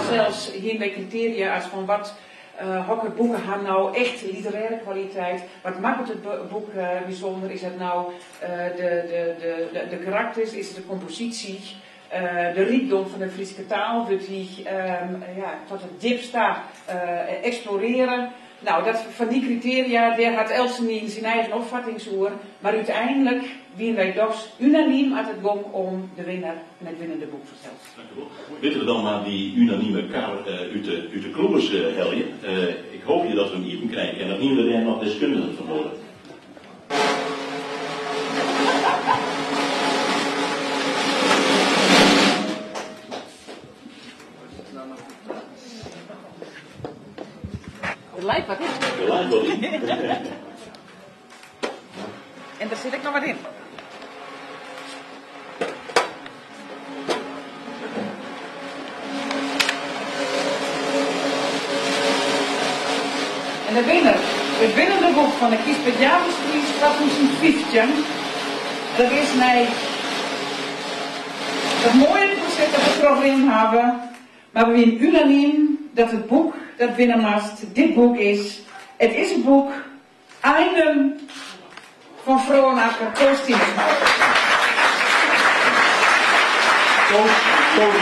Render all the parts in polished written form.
Sels hiene wy kritearia as fan wat hokker boeken ha no echt literêre kwaliteit, wat makket it boek bysûnder, is dat no de karakters, is it de komposysje, de rykdom fan de Fryske taal wurdt dy ja, tot it djipst ta eksplorearre. No, dat, fan dy kritearia, dêr hat eltsenien syn eigen opfattings oer, mar úteinlik wiene wy dochs unanym as it gong om de winner en it winnende boek fansels. Litte we dan mar dy unanime kar út de út de klûs helje. Ik hoopje dat we him iepen krije kinne, of hiene we dêr noch deskundigen foar nedich? Der leit wat yn. Der leit wat yn. En der sit ek noch wat yn. En de winner, it winnende boek fan de Gysbert Japicxpriis 2015, dat is nei dat moaie proses dat we trochrinnen hawwe, mar we wienen unanym dat it boek dat winne moast dit boek is. It is it boek Einum fan Fronacker Koos Tiemersma. Koos, Koos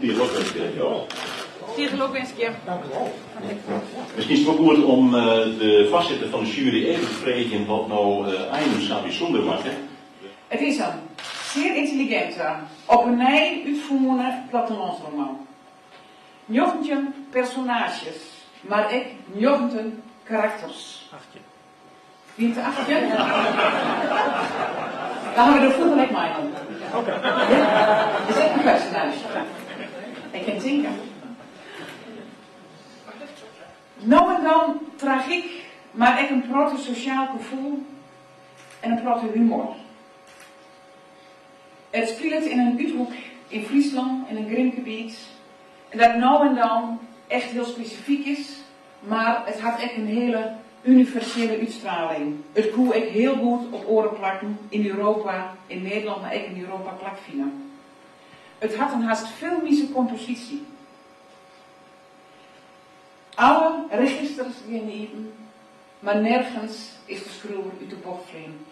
Tige lokwinske, jo. Tige lokwinske. Dank u wol. Miskien is it wol goed om de foarsitter fan de sjuery even te freegjen wat no Einum sa bysûnder makke. It is in sear yntelliginte, op 'e nij útfûne plattelânsroman. 19 personaazjes, mar ek 19 karakters. Achttjin. Wie it 18? Dan hawwe we de fûgel ek meinommen. Oké. Ja, is ek in personaazje. Ik kin tinke. No en dan tragyk, mar ek in protte sosjaal gefoel en in protte humor. It spilet yn in úthoek yn Fryslân, yn in krimpgebiet, en dat no en dan echt hiel spesifyk is, mar it hat ek in hiele universele útstraling. It koe ek hiel goed op oare plakken yn Europa, yn Nederlân, mar ek yn Europa plakfine. It hat in hast filmyske komposysje. Alle registers geane iepen, mar nergens is de skriuwer út de bocht flean.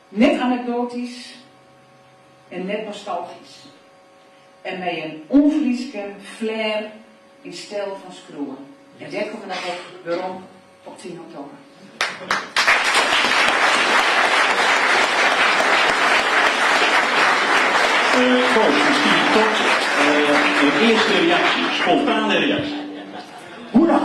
Net anekdoatysk en net nostalgysk. En mei in ûnfryske flair yn styl fan skriuwen. En dêr komme we noch op werom op 10 oktober. Koos, miskien koart in earste reaksje, spontane reaksje. Hoera!